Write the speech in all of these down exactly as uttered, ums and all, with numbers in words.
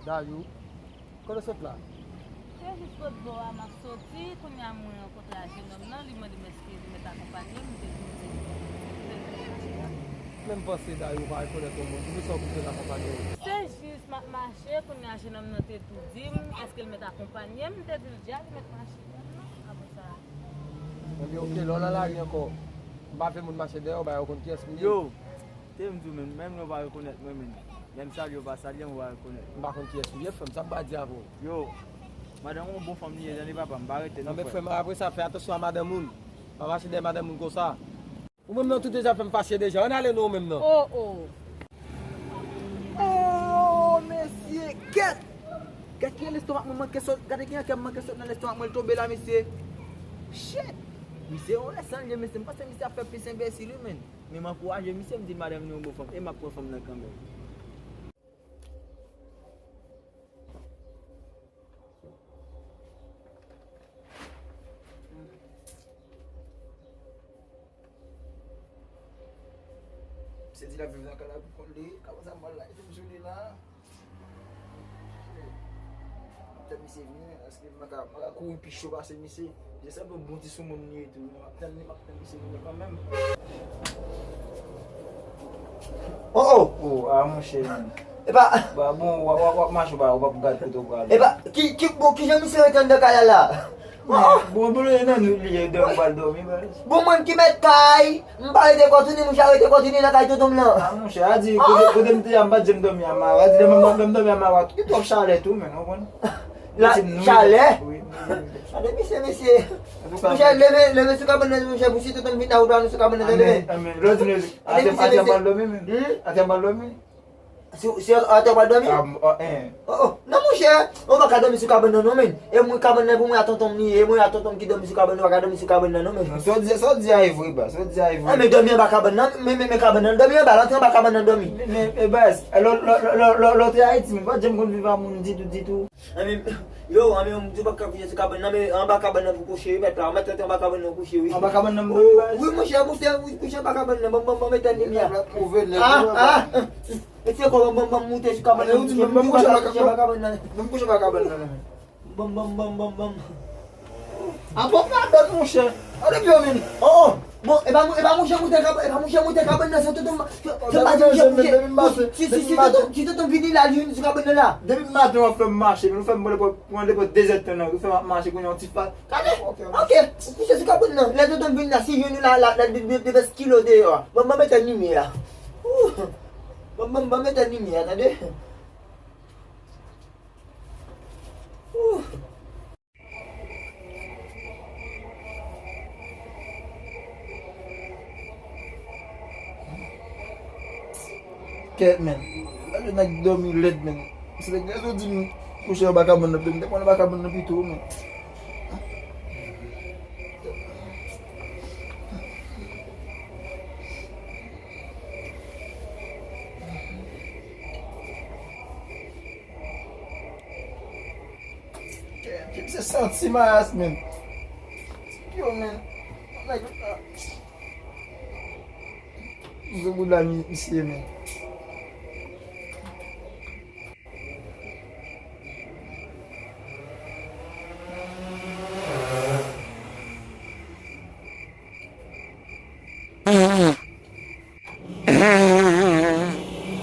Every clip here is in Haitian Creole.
Dayou, kote w sot la? Se jis lòt bò a m ap soti, kounye a mwen rankontre ak jenòm nan, li mande m èske li mèt akonpanye m, m te di l se li mèt akonpanye m. Men m panse Dayou pa rekonèt yon moun, poukisa w bezwen l akonpanye w? Se jis m ap mache, kounye a jenòm nan te tou di m èske l mèt akonpanye m, m te di l dja li mèt mache menm non, apre sa. Ebyen oke, lè w nan lari ankò, m pa vle moun mache dèyè w, ba yo konn kiyès m ye. Yo, te m di w menm, menm lè w pa rekonèt mwen menm, menm salye w pa salye m, ou pa rekonèt. M pa konn kiyès ou ye, frè m, sa m pral di avè w. Yo, madanm ou bon fanm li ye, tande papa, m pa rete non, men frè m, apre sa, fè atansyon a madanm moun. Pa mache dèyè madanm moun konsa. Ou menm nan, tout deja fè m fache deja. Ann ale non, ou menm nan. Oh, oh. Oh, mesye, kèt! Gad kijan lestomak mwen manke sot, gade kijan kè m manke sot nan lestomak mwen, l tonbe la, mesye. Shit! Misye, yon lè san l ye, mesye, m panse misye ap fè plis enbesil, wi, menn. Men m ankouraje misye, m di l madanm li yon bon fanm, e m ap pran fanm nan kanmenm. Misye di l ap viv nan kay la pou kont li, kòman sa m pral lage sou li la? Tann misye vini, paske m pa ka, m pa ka kouri pi cho pase misye. Misye sanble yon bon ti soumoun li ye tou. M ap tann li, m ap tann misye vini kanmenm. Oh, oh! Oh, ah, monchè, men. Epa, ba, bon, w ap, w ap, w ap mache, w pa, w p ap gad kote w prale. Epa, ki, ki, bon, kijan misye rete anndan kay la la? Oh, oh! Bon, bon, e nan nwit li ye, dòmi, pral dòmi, baz. Bon, mwen ki mèt kay, m pa rete kòtounen, monchè, rete kòtounen nan kay tonton m lan. Ah, monchè, a di, kote, kote m te a, m pa t janm dòmi a mawa. A di, lè m, lè m dòmi a mawa, gen twòp chalè tou, men, w konprann? La, chalè? Wi, wi, wi. Gade misye, mesye. Monchè, leve, leve sou kabann nan, monchè, pou si tonton m vin la, ou pa nou sou kabann nan, tande. Amèn, amèn. Lòt di, atè, atè m pral dòmi, men. Atè m pral dòmi. Si, si atè w pral dòmi? Ah, m, ah, en. Oh, oh. Non, monchè, ou pa ka dòmi sou kabann nan, non, men. E mwen, kabann nan pou mwen a tonton m li ye, e mwen a tonton m ki dòmi sou kabann nan, ou pa ka dòmi sou kabann nan, non, men. Non, sa w di, sa w di a e vre, baz. Sa w di a e vre. Ah, men dòmi anba kabann nan, men, men, men kabann nan, dòmi anba, l antre anba kabann nan, dòmi. Men, men, men, baz, lè, lè, lè w te Ayiti, men, pa t janm konn viv a moun ditou, ditou. Anben, yo, anben, m di w pa ka kouche sou kabann nan, men anba kabann nan pou kouche, wi, mèt la, ou mèt antre anba kabann nan kouche, wi. Anba kabann nan m dòmi, baz. Wi, monchè, kouche, kouche anba kabann nan, ban m, ban m, ban m etèn limyè. Nèg la twouve nèg la. Ah, ah. Mesye, kòman ban m, ban m moute sou kabann nan, kouche, kouche anba kabann nan. Ban m kouche anba kabann nan, men. Ban m, ban m, ban m, ban m, ban m. Apòt la dòt, monchè. Gade pye w, men. Oh, oh. Bon, e pa, e pa mouche moute kab-, e pa mouche moute kabann nan, se tonton, se, se pa di mouche moute. Si, si, si tonton, si tonton vini la, li vini sou kabann nan la. Depi maten w ap fè m mache, men ou fè m pran depò, pran depò de zèdtan nan, ou fè m ap mache kounye a yon ti pa. Gade, ok, ou kouche sou kabann nan. Lè tonton vini la, si jwenn ou la, la, la, de, de, de bèt kilo deyò a. Ban m, ban m etèn limyè a. Ouh. Ban m, ban m, ban m etèn limyè a, tande. Ouh. Kèt, men. Gade nèg dòmi lèd, men. Se nèg la di m kouche anba kabann nan, m te konn anba kabann nan pito, men. Kèt, kèt, se santi mayas, men. Yo, men. Nèg, ah. Zo bouda mi-, misye, men.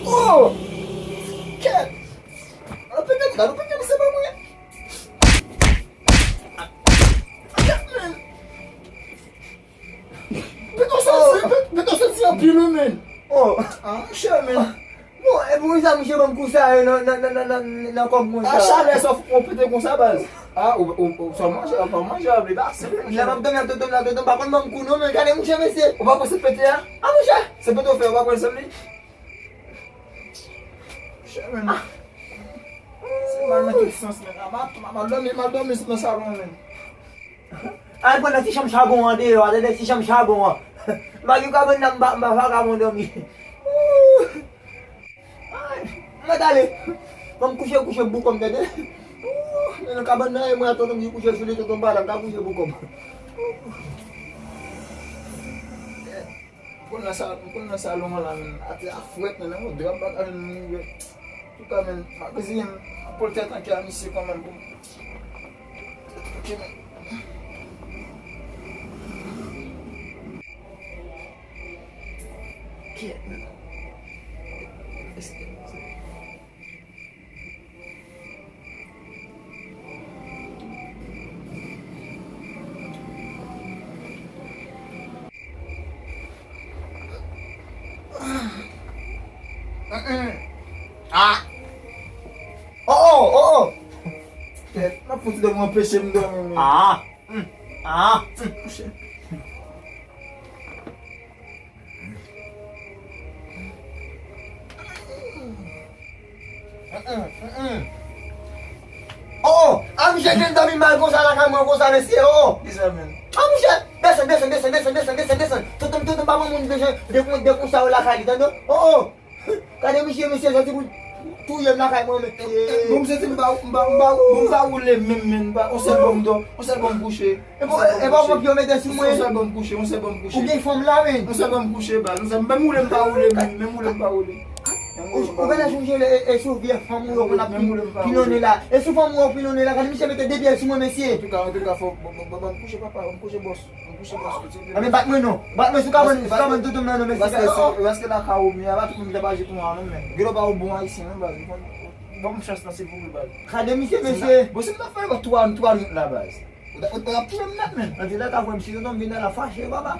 Oh! Kèt! Ala pete m, gade pete m, se pa mwen. Kèt, men! Pete w santi, pe-, pete w santi anpil, wi, men. Oh! Ah, monchè, men. Bon, e poukisa misye ban m kou sa yo nan, nan, nan kòb mwen sa? A chalè sa w pete konsa, baz. Ah, ou, ou, ou, sa w manje, ou pa manje, li pase, monchè. Lè m ap dòmi ak tonton m la, tonton m pa konn ban m kou non, men gade mouche mesye. Ou pa panse pete a? Ah, monchè. Se pete w fè, ou pa pran san li? Monchè, men. Se mal nan tout sans, men. Ah, m a, m a, m a dòmi, m a dòmi nan salon, men. Al pran nan ti chanm chabon an deyò a, tande ti chanm chabon an. M pa gen kabann nan, m pa, m pa vakabon dòmi. Ay, mwen t ale. Ban m kouche, kouche boukonm, tande. Ooh, men nan kabann nan, e mwen ak tonton m ki kouche sou li, tonton m pa la, m ka kouche boukonm. M konn nan sa, m konn nan salon an la, men atè a frèt, men nan yon dra m pa ka jwenn moun ouvè. Antouka, men, m ap reziye m, m ap pran tèt an kè a misye kanmenm pou m. Tèt an kè, men. Kèt, men. Ah! Oh, oh, oh, oh! Kèt, m ap fouti dòmi, anpeche m dòmi, men. Ah! Hmm. Ah! Hmm. Oh, oh, a misye gen dòmi mal konsa lakay mwen konsa, mesye, oh, oh. Kisa menm? A misye, desann, desann, desann. Tonton, tonton, pa ban moun de jan, de kon, de konsa yo lakay li, tande? Oh, oh. Gade misye, misye soti pou touye m lakay mwen, mesye. Bon, misye di m pa, m pa, m pa, m pa woule menm, menm, m pa, on sèl bon m dò, on sèl bon m kouche. E bon, e bon, bon, yo mete sou mwen. On sèl bon m kouche, on sèl bon m kouche. Ou gen fanm la, men. On sèl bon m kouche, baz. On sèl, menm woule m pa woule, menm, menm woule m pa woule. Ou, ou genlè sonje le, e, e sou vye fanm ou yo konn ap pilonnen la. E sou fanm ou yo pilonnen la, gade misye mete de pye sou mwen, mesye. Antouka, antouka, fò, bon, bon, bon, bon, m kouche, papa, m kouche, bòs. M kouche, bòs, kouche. A, men bat mwen non. Bat mwen sou kabann, sou kabann tonton m nan non, mesye. Paske, paske lakay ou, men, a pa tout moun ki t ap aji kouman non, men. Gen lè w pa yon bon ayisyen non, baz. Ban m chans lan, silvouplè, baz. Gade misye, mesye. Bon, si m ta fè yon twa, twa minit la, baz. Ou ta, ou ta ap touye m nèt, men. Nan ti lè ka fè m si tonton m vin la fache, papa.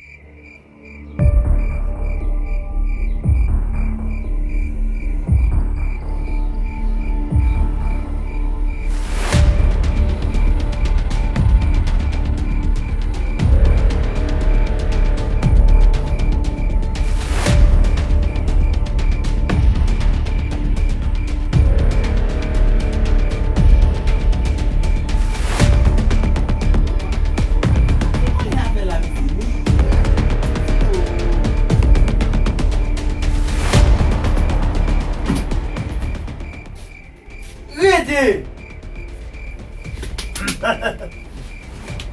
Rete!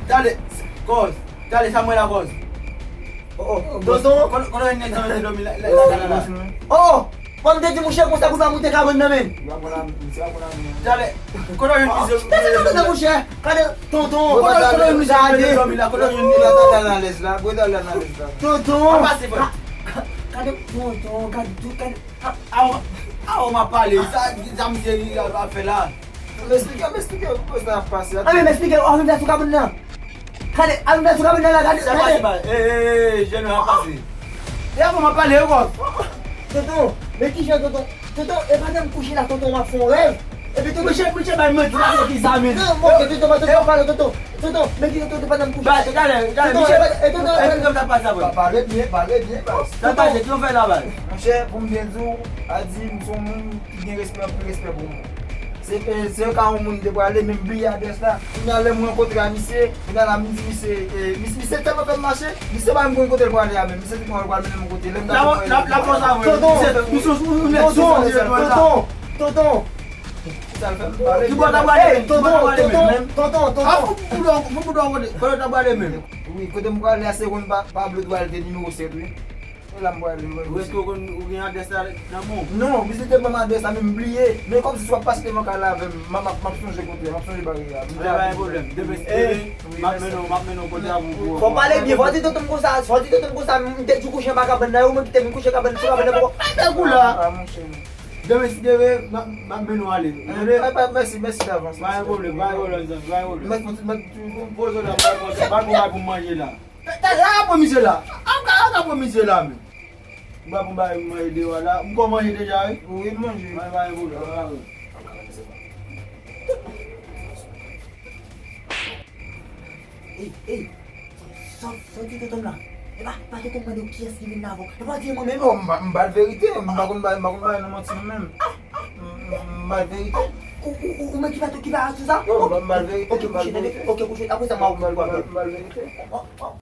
Tande, kòz. Tande, sa mwen la, kòz. Oh, oh, tonton. Kote, kote yon nèg sa mete dòmi la, la, la, la, la. Oh, oh. Bon, m te di mouche konsa pou l pa moute kabann nan, men. Tande, kote yon misye. Tande, tande, tande, mouche. Gade, tonton. Kote, kote yon misye mete dòmi la, kote yon misye. Tonton. An pase, frè. Gade, tonton, gade, gade. A, a, a, w ap pale, sa, sa misye ap fè la. M esplike, m esplike, pou sa ap pase a. A, men m esplike, w ap vin fè sou kabann nan. Gade, al vin fè sou kabann nan la, gade, gade. Sa pase, ba, e, e, e, jèn, ap pase. E avan m ap pale, yo, kòz. Tonton, men kijan, tonton? Tonton, e pandan m kouche la, tonton, m ap fè yon rèv. Epi tonton, Michel, Michel, bay manti la, se ki sa, men? Non, ok, tonton, tonton, pa pale, tonton. Tonton, men ki tonton, pandan m kouche. Ba, talè, talè, Michel, e tonton, e tonton, sa pase, ba. Pa-, pale byen, pale byen, baz. Sa pase, ki w fè la, baz? Monchè, pou m byen di w, a di m se yon moun ki gen respè, anpil respè pou mwen. Se, e, se ka yon moun m te prale, men m bliye adrès la. Kounye a, lè m rankontre a misye, kounye a la, m di misye, e, mis-, misye tèlman fè m mache, misye pa menm konn kote l prale a menm. Misye di kòman l pral mennen m yon kote. Lè m t ap voye l. Tonton, tonton, tonton, tonton, tonton. Sa l fè m pale. Ki bò w ta prale menm? Tonton, tonton, tonton, tonton. A, fou boudon, fou boudon kote, kote w ta prale menm? Wi, kote m prale a, se konn pa, Pablo Duarte nimewo sèt, wi. E la m prale, wi. Ou èske w konn, ou gen adrès la nan men w? Non, misye te ban m adrès la, men m bliye. Men kòmsi si w ap pase devan kay la avè m, m ap, m ap, m ap sonje kote, m ap sonje bagay la. Ale, pa gen pwoblèm. Demen si Dye vle, m ap mennen w, m ap mennen w kote a pou, pou. Fò w pale byen, fò w di tonton m konsa, fò w di tonton m konsa, m te di w kouche anba kabann nan, ou menm ki te vin kouche kabann, sou kabann nan, poko. Pa fè kou la. A, monchè. Demen si Dye vle, m ap, m ap mennen w ale. Tande? Mèsi, mèsi davans. Pa gen pwoblèm, pa gen pwoblèm, zanmi, pa gen pwoblèm. Mèsi, mèsi. Poze w la, pa gen pwoblèm. Pa gen bagay pou m manje la. Talè a pran misye la. A ka, a ka pran misye la, men. M pa pran bagay pou manje deyò la. M ko manje deja, wi. Wi, manje. Manje pa gen pwoblèm. Ey, ey. Sòt, sòt, sòt tonton m la. E pa, pa tonton m mande w kiyès ki vin la avè w. E pa di mwen menm. Oh, m pa, m pa l verite. M pa konn bagay, m pa konn bagay nan manti mwen menm. M, m, m pa l verite. Ou, ou, ou, ou menm ki pa, ki pa sou sa? Yo, m pa, m pa l verite, m pa l verite. Ok, kouche, tande. Ok, kouche. Apre sa, m a, m pa l verite. Oh, oh.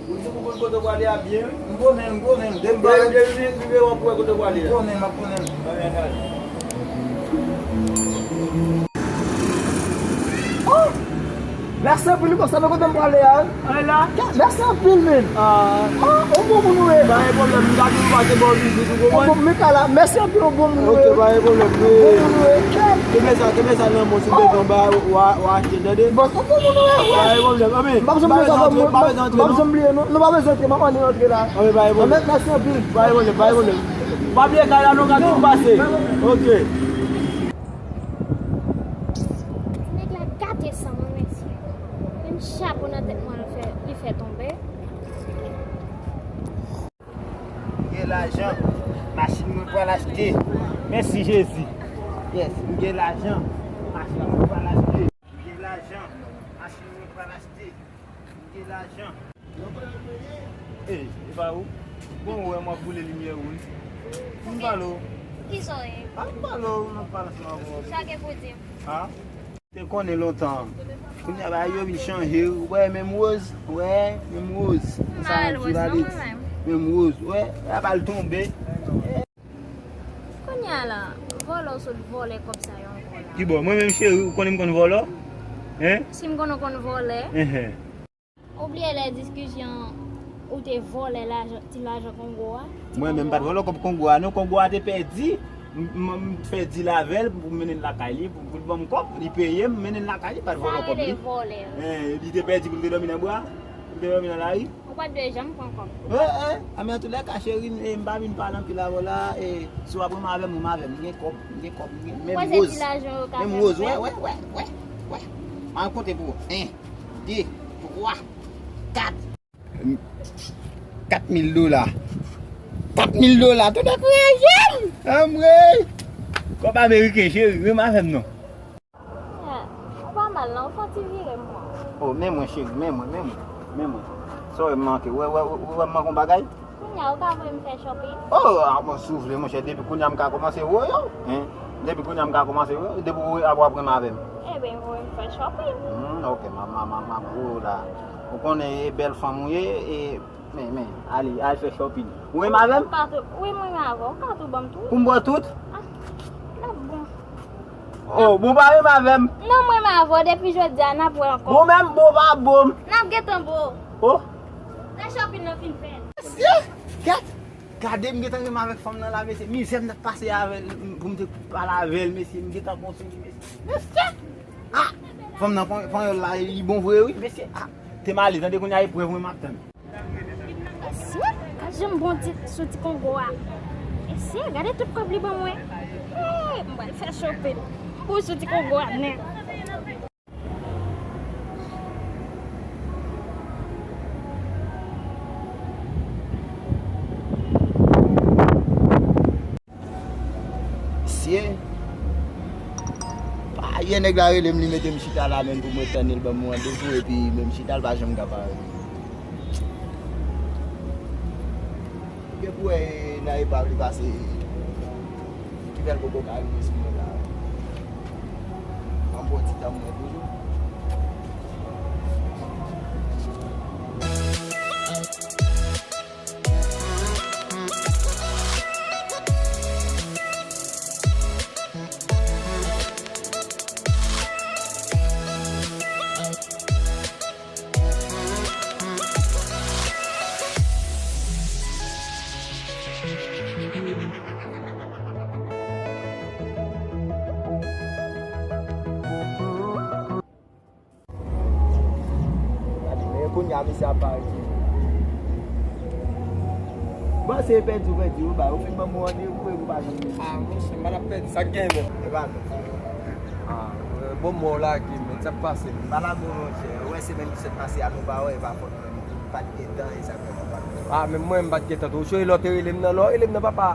Ou di ou konn kote w prale a byen, wi. M konnen, m konnen. Depi, depi, depi, depi w ap wè kote w prale a. M konnen, m ap konnen. Ebyen, gade. Mèsi anpil, wi, konsa nan kote m prale a, wi. Ay la. Mèsi anpil, men. Ah, yon bon moun ou ye. Pa gen pwoblèm, m ta toujou pase ba w vizit, ou konprann? Yon bon, men kay la, mèsi anpil, yon bon moun ou ye. Ok, pa gen pwoblèm. Bon moun ou ye. Kenbe sa, kenbe sa nan men w, si w bezwen yon bagay, w a, w a achte, tande? Bon, yon bon moun ou ye, wi. Pa gen pwoblèm, anben. M p ap janm bliye sa, m p ap janm bliye, non. Non, pa bezwen antre, m ap annik antre la. Anben, pa gen pwoblèm. Mèsi anpil. Pa gen pwoblèm, pa gen pwoblèm. Pa bliye kay la, non, ka toujou pase. Ok. Nèg la gate san mwen, mesye. Menm chapo nan tèt mwen, li fè, li fè tonbe. M gen lajan, machin mwen pral achte. Mèsi Jezi. Yes, m gen lajan, machin mwen pral achte. M gen lajan, machin mwen pral achte. M gen lajan. Ey, e pa ou? Bon, ou wè m ap boule limyè ou wi. M pale w. Kisa w ye? A, m pale w, m ap pale ansanm avè w. Sa gen pou di m? A? Te konnen lontan. Kounye a bagay yo vin chanje, ou wè menm woz, ou wè menm woz. Sa menm woz, non, mwen menm. Menm woz, ou wè, la bal tonbe. Kounye a la, vòlò sot vòlè kòb sa yo ankò la. Kibò? Mwen menm cheri, ou konnen m konn vòlò? Hein? Si m konnen w konn vòlè. Enhen. Ou bliye lè diskisyon ou te vòlè lajan, ti lajan Kongo a? Mwen menm pa t vòlè kòb Kongo a, non, Kongo a te pèdi. M, m, m fè dil avè l pou m mennen l lakay li, pou, pou l ban m kòb, li peye m, m mennen l lakay li, pa t vòlè kòb li. Sa rele vòlè. Hein, li te pèdi pou l te dòmi nan bwa, pou l te dòmi nan lari. Ou pa t dwe janm pran kòb. Eh, eh, a, men antoulèka, cheri, eh, m pa vin pale anpil avè w la, eh, si w ap renmen avè m, renmen avè m. M gen kòb, m gen kòb, m gen menm woz. Menm woz, wè, wè, wè, wè, wè. M a konte pou ou. En, de, twa, kat. Kat mil dola. Kat mil dola, tout ankouraje m! Anmwey! Kòb ameriken, cheri, renmen avè m non. Ah, ou pa mal non, ou fè yon ti vire mwen. Oh, men mwen cheri, men mwen, men mwen, men mwen. Sa w wè m manke, ou wè, wè, wè, wè m manke yon bagay? Kounye a, ou ka voye m fè shopping? Oh, ah, bon, si w vle, monchè, depi kounye a m ka kòmanse voye w, hein? Depi kounye a m ka kòmanse voye w, depi w ap, w ap renmen avè m. Eben, voye m fè shopping. Hmm, ok, m a, m a, m a, m a voye w la. Ou konnen e bèl fanm ou ye, e, men, men, ale, al fè shopping. Ou renmen avè m? Ou ka tou, wi, mwen renmen avè w. Ou ka tou ban m tout? Pou m ba w tout? Ah, n ap bon. Oh, bon, pa menm avè m. Non, mwen menm avè w, depi jodi a, n ap wè ankò. Bon, menm bon, pa bon. N ap gentan bon. Oh. Lè shopping nan fin fèt. Mesye, gad, gade m gentan renmen avèk fanm nan la, mesye. Mizè m t ap pase avè l, pou m te pale avè l, mesye, m gentan konse li, mesye. Mesye! Ah! Fanm nan, panyòl la, li bon vre, wi, mesye. Ah! Te m ale, tande kounye a, eprèv mwen m ap tann. Mesye, gad jan m bon ti, sou ti Kongo a. Mesye, gade tout kòb li ban mwen. Hey, m pral fè shopping. M bon sou ti Kongo a nèt. Mesye, pa yè nèg la rele m, li mete m chita la menm pou mwen tann li, l ban m randevou, epi menm chita, l pa janm ka parèt. Gen pou wè nan epav li pase, ki fè l poko ka rive sou mwen la. Ann pran ti tan mwen toujou. Gade, men kounye a, mesye ap parèt. Bon, se pèdi, ou pèdi, ou bay, ou fin ban m randevou, epi ou pa janm vini. Ah, monchè, m pa t ap pèdi, sa k genyen menm? E pa menm. Ah, bon, mwen w lage, men sa k pase? M pa lage w, monchè. Ou wè, semèn ki sot pase a, nou pa wè, e pa fòt mwen. M pa t gen tan, e sa k fè m pa t wè. Ah, menm mwen, m pa t gen tan tou. Cheri, lè w te rele m nan, lè w rele m nan, papa.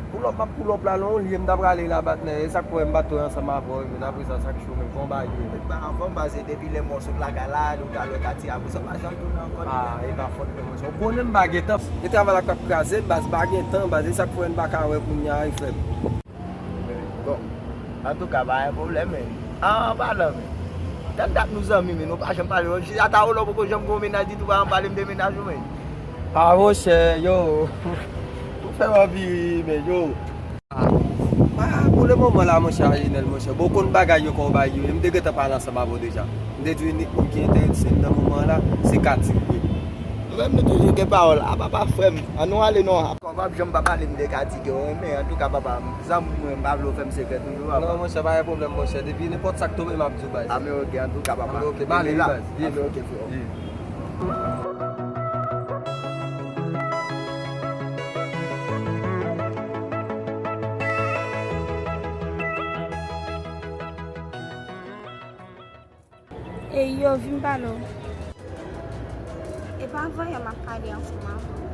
Pull up, m ap pull up la, lè w lye, m ta prale la, patnè. E sa k fè m pa t wè ansanm avè w, men apre sa, sa k cho, men bon bagay. Mwen pa anfòm, paske depi lè m wè w sot lakay la, nou t al wè katye a, apre sa, w pa janm tounen ankò. Ah, e pa fòt mwen, monchè. Ou konnen m pa gen tan. Gen travay la k ap kraze m, baz, m pa gen tan, baz, e sa k fè m pa ka wè kounye a, wi, frè m. Bon, antouka, pa gen pwoblèm, men. An palan, men. Tann dat nou zanmi, men, nou pa janm pale. Ata ou la w poko janm gen yon mennaj ditou, pa janm pale m de mennaj ou, men. Ah, monchè, yo. Ou fè m anvi ri, men, yo. Ah, pa, Pou le moman la, monchè Ajenèl, monchè, bon, w konn bagay yo, kòman w bay yo ye. M te gentan pale ansanm avè w deja. M te di w, inik moun ki enterese m nan moman an la, se Katy wi. Mwen menm, nou toujou gen pawòl. A papa, frè m, ann nou ale non. Kòman w ap janm pa pale m de Katy ke w renmen? Antouka, papa, zanmi mwen, m pa vle w fè m sekrè toujou, papa. Non, monchè, pa gen pwoblèm, monchè. Depi nenpòt sa k tonbe, m ap di w, baz. A, men oke, antouka, papa. A, men oke, m ale wi, baz. A, men oke, frè. Ey yo, vin m pale w. E pa voye m ap pale ansanm avè w.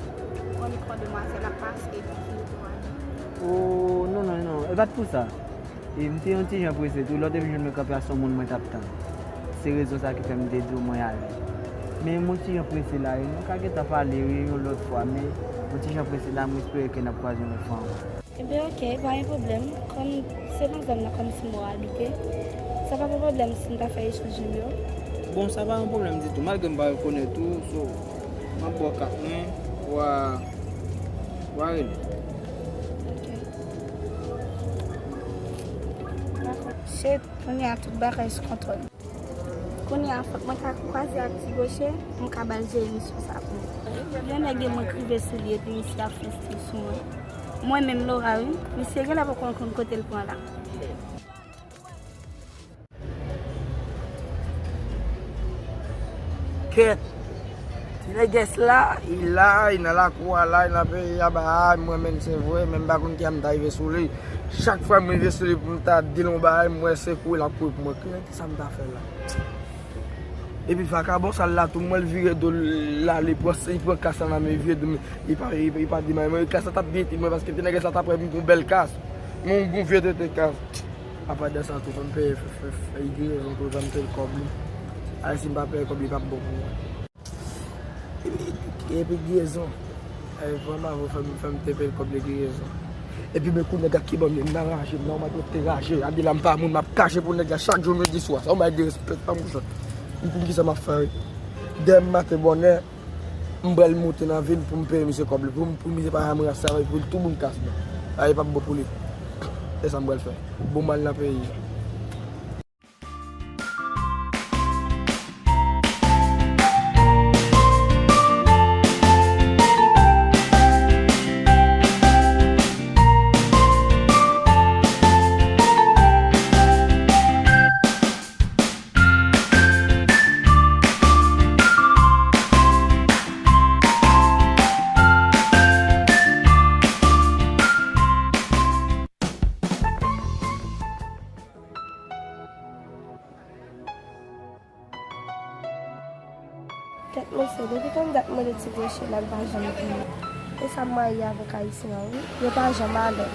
Ou konn kò demwazèl ap pase epi fini tou ale. O, non, non, non, e pa t pou sa. E m te yon ti jan prese tou, lè w te vin jwenn mwen kanpe a, se yon moun mwen t ap tann. Se rezon sa ki fè m te di w mwen ale. Men m yon ti jan prese la, e nou ka gentan pale wi yon lòt fwa, men m yon ti jan prese la, m espere ke n ap kwaze yon lòt fwa ankò. Ebyen, oke, pa gen pwoblèm. Kòm se nan zòn nan kòmsi mwen abite, sa pa gen pwoblèm si n ta fè echanj nimewo? Bon, sa pa gen pwoblèm ditou, malgre m pa rekonèt ou, so, m ap ba w kat mwen, w a, w a rele. Oke. Dakò. Shit, kounye a tout bagay sou kontwòl. Kounye a, fòk mwen ka kwaze ak Ti Goche, m ka ba l jere misyon sa pou mwen. Yon nèg gen mwen k rive sou li epi misye ap fè stil sou mwen. Mwen menm Laura wi, misye genlè poko konn kote l pran la. Kèt! Ti nègès la, li la, li nan lakou a la, li nan peyi a ba a, mwen menm se vre, men m pa konn kijan m ta rive sou li. Chak fwa m rive sou li pou m ta di l yon bagay, m wè se kouri l ap kouri pou mwen. Kiyès ki sa m ta fè la? Epi vakabon sa l la tou, m wè l vire do l ale, pran, li pran kas la nan men, vire do l, li pa, li, li pa di m anyen. Mwen, kas la t ap byen tèt mwen, paske ti nègès la t ap wè m gon bèl kas. Mwen, gon vye tete kas. Apa de sa tou, fò m peye, fè, fè, fè, fè, li gen rezon tou, fò m peye kòb li. Ay, si m pa peye kòb li, p ap bon pou mwen. Epi, epi Giyezon. Ay, vrèman, fò m, fò m te peye kòb li Giyezon. Epi, men kou nèg la ki ban m li, m nan raje, m nan mwen te raje. Ade la, m pa moun, m ap kache pou nèg la chak jou midi swa. Sa yon bagay de respè, pa mouchot. M konn kisa m ap fè, wi. Dèmen maten bònè, m pral monte nan vil pou m peye misye kòb li. Pou m, pou misye pa janm ranse avè l, pou l tou bon kas li. Ay, p ap bon pou li. E sa m pral fè. Bon, m al nan peyi. Kèt mesye, depi tann dat mwen rele Ti Goche la, l pa janm vini. E sa m marye avèk Ayisyen an, wi. Yo pa janm alè.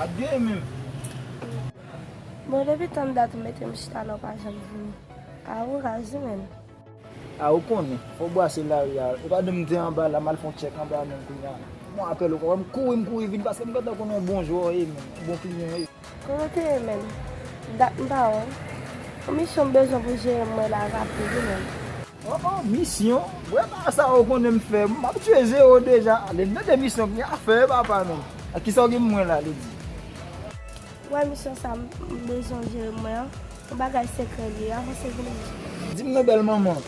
Ap gen menm. Bon, depi tann dat ou mete m chita la, ou pa janm vini. A ou razi menm. A ou konnen, fò w brase lari a. E pa de m te anba la, m al fè yon tchèk anba menm kounye a. Mwen apèl ou, m kouri, m kouri vin, paske m gentan konnen yon bon jwè w ye menm, yon bon kliyan w ye. Kòman w te ye menm? Dat m pa wè w. Yon misyon m bezwen pou jere m mwen la rapid wi menm. O, o, misyon? Wè bagay sa ou konnen m fè, m ap tchwe zewo deja. Ale, m tande misyon ki afè papa menm. A kisa w gen pou mwen la, Lady? Wè misyon sa m bezwen jere mwen an, yon bagay sekrè li ye, avanse vin di. Di m non bèl manman.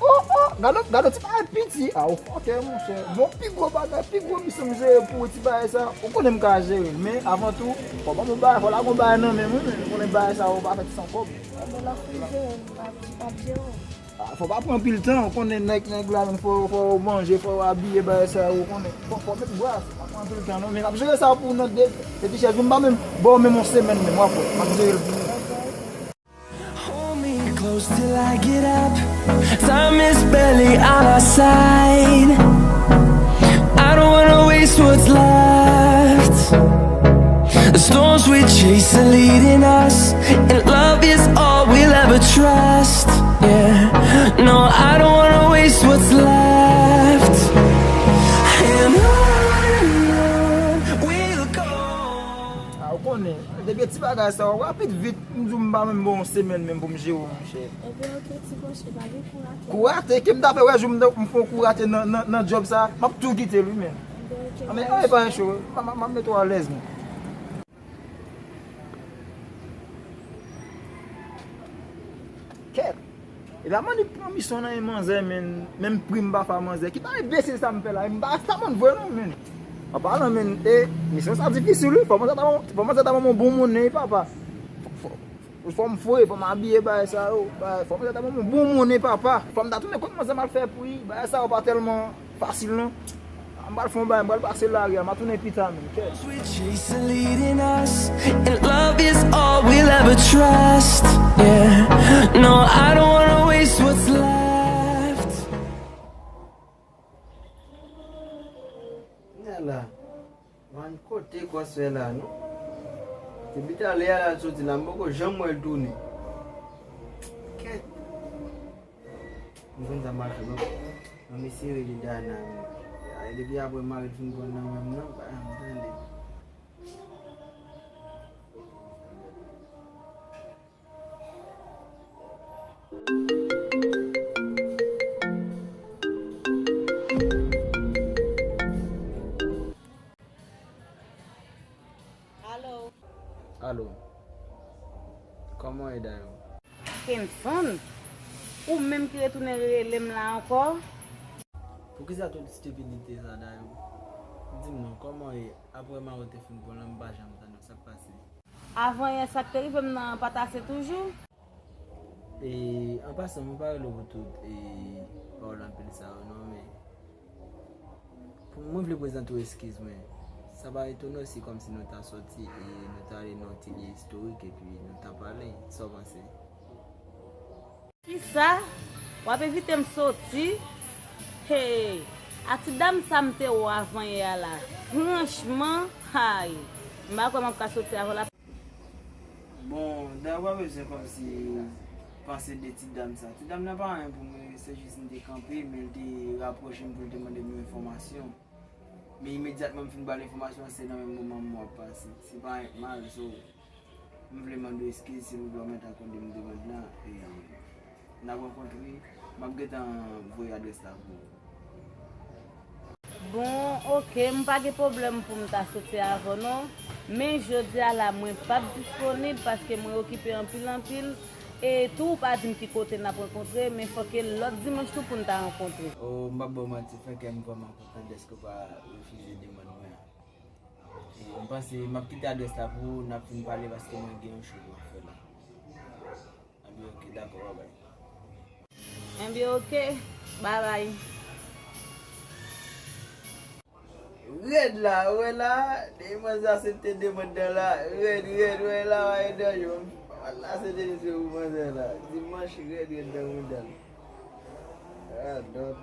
O, o, gade, gade ti bagay piti. A, ou fòkè, monchè. Bon, pi gwo bagay, pi gwo misyon m jere pou ou, ti bagay sa, ou konnen m ka jere l, men avan tou, fò ban m yon bagay, fò lage yon bagay nan men m, wi, men ou konnen bagay sa yo pa fèt san kòb. Bon, lè w fin jere l, m p ap, m p ap jere w. A, fò pa pran anpil tan, ou konnen nèg, nèg la menm, fò, fò yo manje, fò yo abiye, bagay sa yo, ou konnen. Fò, fò met bras, pa pran anpil tan non, men m ap jere sa pou ou nan de, de ti chèz, m pa menm ba w menm yon semèn menm, w ap wè, m ap jere l pou ou. Hold me close till I get up. Time is barely on our side. I don't wanna waste what's left. The storms we chase are leading us, and love is all we'll ever trust. Yeah, no, I don't wanna waste what's left. And on and on we'll go. A, ou konnen, Ti bagay sa yo rapid vit, m di w m pa menm gen yon semèn menm pou m jere w, monchè. Ebyen, oke, ti monchè, pa gen kou rate. Kou rate, ke m ta fè wè jou m, m fè yon kou rate nan, nan, nan djòb sa, m ap tou kite l wi, men. Ebyen, oke, anben, pa anyen cho, m ap mete w alèz, men. Kèt. E pa mande pran misyon nan men manzè, men menm pri m pa fè a manzè. Ki bagay enbesil sa m fè la? E m pa sa moun vre non, men. An palan, men, e, misyon sa difisil, wi. Fò manzè ta ban, fò manzè ta ban m yon bon monnen, papa. Fò, fò, fò m fre, fò m abiye bagay sa yo. Bagay, fò manzè ta ban m yon bon monnen, papa. Fò m ta tounen kot manzè m al fè pri. Bagay sa yo pa tèlman fasil, non. M pral fè yon bagay, m pral pase lari a, m a tounen pita menm, kèt. Sweet Chase leading us, and love is all we'll ever trust. Yeah, no, I don't wanna waste what's left. Nèla, man, kote kò sè la, non? Depi talè a l al soti la, m poko janm wè l tounen. Kèt. M konn sa m al fè, non. An m eseye rele Dana, men. Ay, depi apre mari l fin pran nan men m nan, pa janm tande. Alo. Alo. Kòman w ye, Dayou? Kenson, ou menm ki retounen rele m la ankò? Poukisa tout estipidite sa, Dayou? Di m non, kòman w ye? Apre mari w te fin pran lan, m pa janm tande w, sa k pase? Avanyè, sa k te rive m nan pa t ase toujou? E, an pasan, mwen pa rele w pou tout, e, pawòl anpil sa yo, non, men pou mwen vle prezante w eskiz mwen. Sa pa etone w si kòmsi nou ta sòti e nou ta ale nan yon ti lye istorik epi nou ta pale. Sa w panse? Kisa? W ap envite m soti? Hey! A ti dam sa m te wè w avanyè a la, franchman, hay! M pa kwè m ap ka soti avè w la. Bon, Dayou pa bezwen kòmsi panse de ti dam sa. Ti dam nan pa anyen pou mwen, se jis m te kanpe, men l te rapwoche m pou l te mande m yon enfòmasyon. Men imedyatman m fin ba l enfòmasyon an, se nan menm moman m w ap pase. Se pa anyen k mal, so, m vle mande w eskiz, silvouplè, w mèt akonde m demann lan, e n ap rankontre, m ap gentan voye adrès la pou ou. Bon, oke, m pa gen pwoblèm pou m ta soti avè w non. Men jodi a la, mwen p ap disponib paske mwen okipe anpil, anpil. E tou, ou pa di m ki kote n ap rankontre, men fòk e lòt dimanch tou pou n ta rankontre. O, m p ap ba w manti, frè kè m vrèman kontan dèske w pa refize demann mwen an. E m panse m ap kite adrès la pou ou, n ap fin pale paske mwen gen yon cho pou m ap fè la. Ebyen, oke, dakò, babay. Ebyen, oke, babay. Rèd la, wè la, depi manzè aksepte demann nan la, rèd, rèd, wè la, wè nan yo. Wala, se te misye pou manzè la. Dimanch rèd, rèd nan mouda l. Ah, non.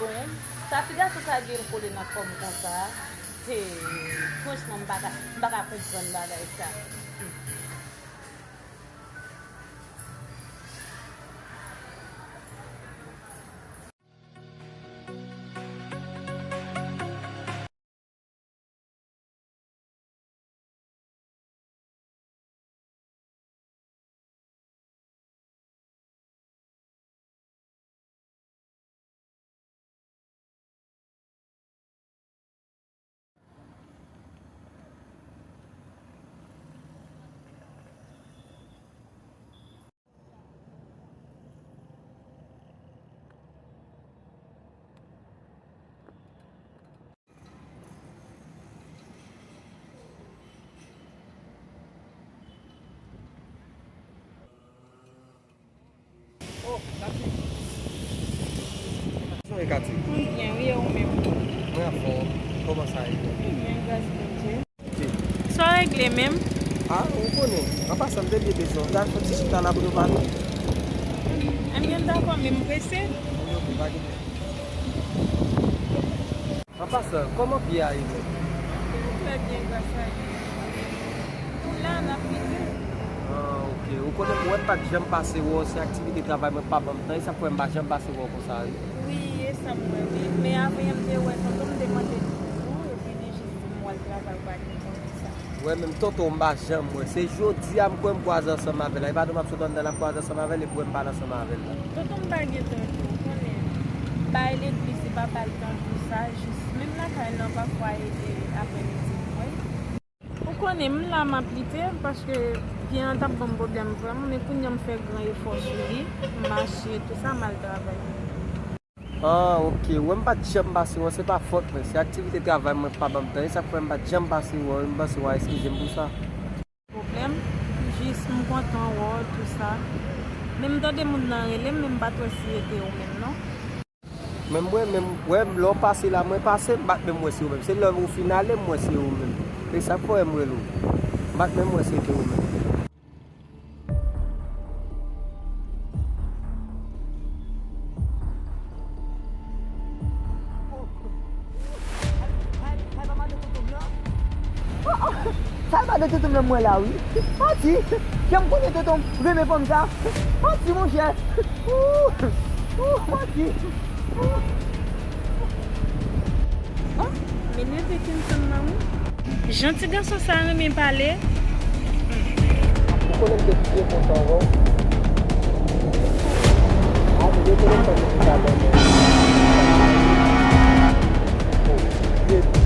Bon, sa ti gason sa gen l kole nan kò m konsa. Hey, franchman, m pa ka, m pa ka konprann bagay sa. Oh, Katy. Jan w ye, Katy? M byen, wi, e ou menm? Mwen anfòm. Kòman sa ye? M byen, gras Bondye. Sa w regle menm? A, ou konnen. An pasan, m te byen bezwen w. Dakò, ti chita la pou nou pale. Ann gen dakò, men m prese. Ok, ok, pa gen pwoblèm. An pasan, kòman pye a ye menm? Trè byen, gras a Dye. Nou la, n ap lite. Ah, ok. Ou konnen, ou wè m pa t janm pase wè w, se aktivite travay mwen k pa ban m tan, e sa k fè m pa janm pase wè w konsa, wi. Wi, e sa m wè, wi. Men avan yè m te wè tonton m te mande m pou ou, epi li jis di m w al travay, ou pa gen konn sa. Mwen menm tonton m pa janm wè. Se jodi a m kwè m kwaze ansanm avè l la. E pa tou m ap sot anndan l ap kwaze ansanm avè l epi wè m pa l ansanm avè l la. Tonton m pa gen tan tou, ou konnen. Bay legliz li pa ba l tan pou sa, jis menm lakay lan pafwa e, e aprèmidi m wè. Ou konnen m la m ap lite paske pye an t ap ban m pwoblèm vrèman, men kounye a m fè gran efò sou li, m mache, tou sa, m al travay. Ah, ok. Wè m pa t janm pase wè w, se pa fòt mwen. Se aktivite travay mwen k pa ban m tan. E sa k fè m pa t janm pase wè w, e m panse w a eskize m pou sa. Pwoblèm, jis m kontan wè w, tou sa. Men m tande moun nan rele m, men m pa t wè si e te ou menm, non. Men m wè, men m wè, lè w pase la, mwen pase, m pa t menm wè si ou menm. Se lè ou fin ale, m wè se ou menm. E sa k fè m rele w. M pa t menm wè si e te ou menm. Sa e madan tonton m nan m wè la wi. Manti. Jan m konnen tonton m renmen fanm sa. Manti monchè. Ooh, ooh, manti. Oh, men neve Kenson nan wi. Jan ti gason sa renmen pale. Ou konnen m te byen kontan wè w. A, nimewo telefòn ou ki ta ban mwen. Oh, byen.